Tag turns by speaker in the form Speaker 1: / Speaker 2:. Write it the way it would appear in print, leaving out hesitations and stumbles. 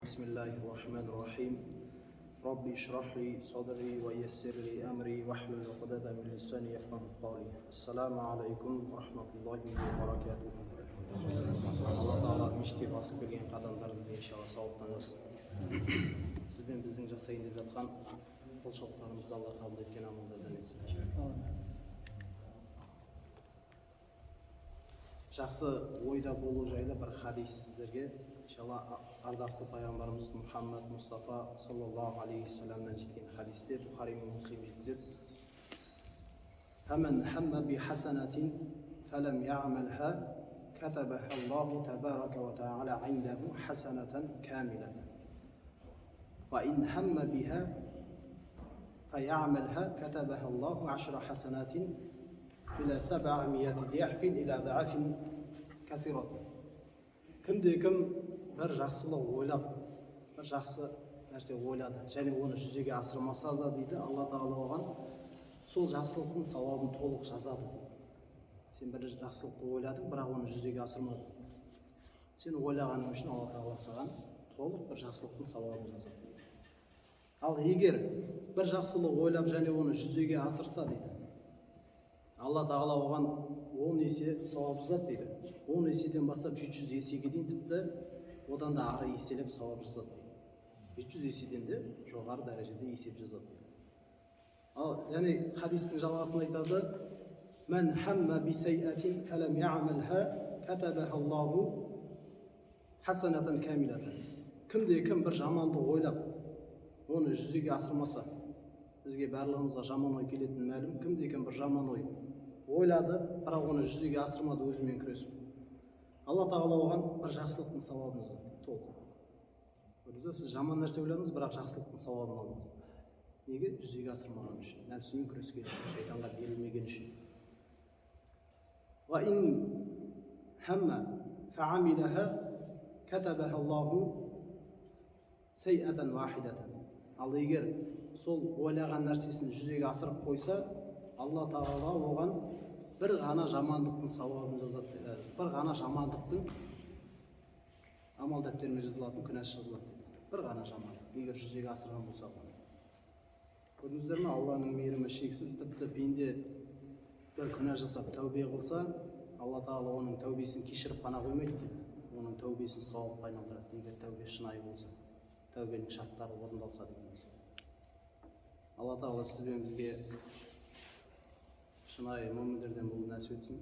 Speaker 1: بسم الله الرحمن الرحيم. ربي اشرح لي صدري ويسر لي أمري واحلل عقدة من لساني يفقهوا قولي. السلام عليكم ورحمة الله وبركاته. Алла Тағала мешітке басып келген қадамдарыңызды, иншалла, сауаптан жазсын. Сіз бен біздің жасайын деп жатқан құлшылықтарымызды Алла қабыл еткен амалдардан етсін. Жақсы ойда болу жайлы бір хадис сіздерге, иншалла, ардақты пайғамбарымыз Мұхаммад Мұстафа саллаллаху алейхи уассаламнан жеткен хадисте, Бұхари мен Муслим жеткізеді. فَمَنْ هَمَّ بِحَسَنَةٍ فَلَمْ يَعْمَلْهَا كَتَبَهَا اللَّهُ تَبَارَكَ وَتَعَالَى عِنْدَهُ حَسَنَةً كَامِلَةً وَإِنْ هَمَّ بِهَا فَيَعْمَلْهَا كَتَبَهَا اللَّهُ عَشْرَ حَسَنَاتٍ إلى 700 ضعف إلى ضعف كثيرة. Кімде кім бір жақсылық ойлап, бір жақсы нәрсе ойлады және оны жүзеге асырмаса да дейді, Алла Тағала оған сол жақсылықтың сауабын толық жазады дейді. Сен бір жақсылықты ойладың, бірақ оны жүзеге асырмадың. Сен ойлағаның үшін Алла Тағала саған толық бір жақсылықтың сауабын жазады. Ал егер бір жақсылық ойлап және оны жүзеге асырса дейді, Алла Тағала оған 10 есе сауап жазады дейді. 10 еседен бастап 700 есеге дейін, тіпті одан да ары еселеп сауап жазады дейді. 700 еседен де жоғары дәрежеде есеп жазады дейді. Ал яғни хадистің жалғасын айтады: «Мән хамма бисайатин фалам я'малха катабаха Аллаху хасанатан камилатан». Кімде кім бір жамандық ойлап, оны жүзеге асырмаса, бізге барлығымызға жаман ой келетіні мәлім. Кімде кім бір жаман ой ойлады, бірақ оны жүзеге асырмады өзімен күресіп, Алла Тағала оған бір жақсылықтың сауабын жазады толық. Көрдіңіз ба, сіз жаман нәрсе ойладыңыз, бірақ жақсылықтың сауабын алдыңыз. Неге? Жүзеге асырмаған үшін, нәпсімен күрескен үшін, шайтанға берілмеген үшін. «Уа ин хамма фаамилаха катабаха Аллаху сайатан вахидатан». Ал егер сол ойлаған нәрсесін жүзеге асырып қойса, Алла Тағала оған бір ғана жамандықтың сауабын жазады, бір ғана жамандықтың амал дәптеріне жазылатын күнәсі жазылады дейді. Бір ғана жамандық, егер жүзеге асырған болса оны. Көрдіңіздер ме, Алланың мейірімі шексіз. Тіпті пенде бір күнә жасап тәубе қылса, Алла Тағала оның тәубесін кешіріп қана қоймайды дейді, оның тәубесін сауапқа айналдырады, егер тәубе шынайы болса, тәубенің шарттары орындалса деген сөз. Алла Тағала сіз бен бізге шынайы мүміндерден болу нәсіп етсін.